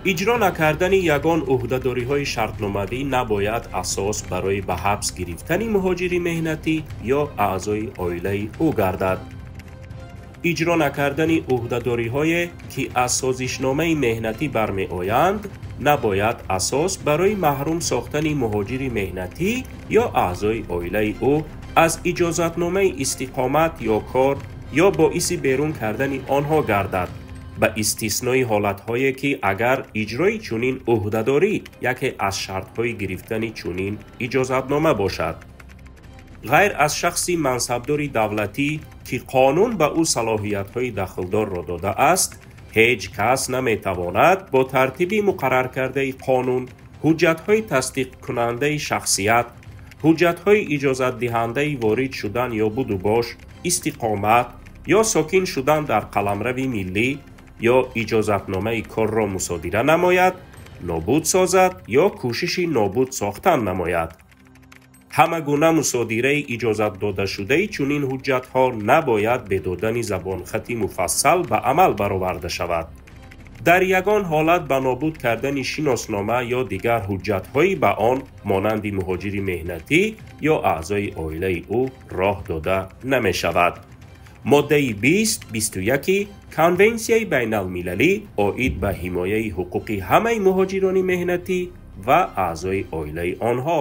Иҷро накардани ягон ӯҳдадориҳои шартномавӣ набояд асос барои ба ҳабс гирифтани муҳоҷири меҳнатӣ ё аъзои оилаи ӯ гардад. Иҷро накардани ӯҳдадориҳое, ки аз созишномаи меҳнатӣ бармеоянд, набояд асос барои маҳрум сохтани муҳоҷири меҳнатӣ ё аъзои оилаи ӯ аз иҷозатномаи истиқомат ё кор ё боиси берун кардани онҳо гардад, ба истиснои ҳолатҳое, ки агар иҷрои чунин ӯҳдадорӣ яке аз шартҳои гирифтани чунин иҷозатнома бошад. Ғайр аз шахси мансабдори давлатӣ, ки қонун ба ӯ салоҳиятҳои дахлдорро додааст, ҳеҷ кас наметавонад бо тартиби муқарраркардаи қонун ҳуҷҷатҳои тасдиқкунандаи шахсият, ҳуҷҷатҳои иҷозатдиҳандаи ворид шудан ё будубош, истиқомат ё сокин шудан дар қаламрави миллӣ ё иҷозатномаи корро мусодира намояд, нобуд созад ё кӯшиши нобуд сохтан намояд. Ҳама гуна мусодираи иҷозатдодашудаи чунин ҳуҷҷатҳо набояд бе додани забонхати муфассал ба амал бароварда шавад. Дар ягон ҳолат ба нобуд кардани шиноснома ё дигар ҳуҷҷатҳои ба он монанди муҳоҷири меҳнатӣ ё аъзои оилаи ӯ роҳ дода намешавад. Моддаи 20.21 Конвенсияи байналмилалӣ оид ба ҳимояи ҳуқуқи ҳамаи муҳоҷирони меҳнатӣ ва аъзои оилаи онҳо.